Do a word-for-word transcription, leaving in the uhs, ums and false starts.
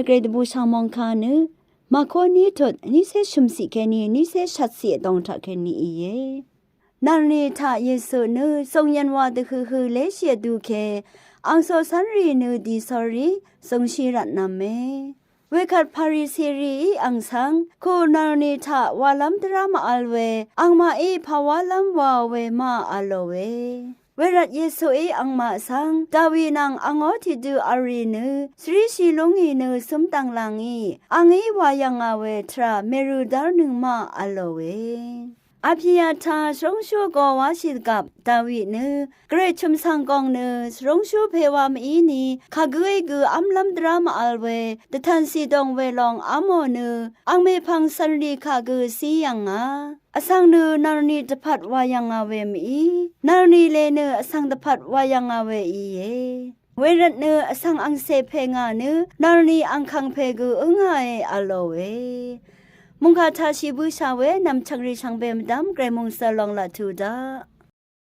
Gvray dvbù shv̀ng mòngkà nø Màkó ní tut nícé shø̀mciq kèní nícé shvtciq vdōng taq kèní íe. Nv̀rnì taq Yesu nø zòngyv̀n wa dvhøhø léshì vdu ke angcò cv́nrì nø dìcórí zøngshì rvtnv̄me. Wekvt Parisirìí ang svng kù nv̀rnì taq walv́m dvrá mvvl we angmaqí pàwálv́m waò we ma v̄lòe. Wervt Yesuí angmaq svng Dawi nvng angó tiqdø v̄l rì nø svríshì lúngì nø cǿm dv̀nglàngì angí wà yv̀ngà we tvrà mèrø̀ dv́rnøng ma v̄lòe. Vpyà taq shvrúngshú go wáshì dvgvp Dawi nø Gvray chø̀m svng gòng nø shvrúngshú pè wa mvíni kagǿí gø v́mlv́m dvrá mvvl we dvtv̀n cìdòng we long v́mò nø ang mèpvng cv̀nrì kagø cí yv̀ngà. Vsvng nø nv̀rnì dvpvt wà yv̀ngà we mví, nv̀rnì lè nø vsvng dvpvt wà yv̀ngà we íe. Wervt nø vsvng angcè pè ngà nø nv̀rnì angkvng pè gø ǿngàe v̄lòe. Mòngkà taq shì bǿshà we nv̀mchv̀ngrì shvngbe mvdv́m Gvray mòngsøl long laq tuq daq.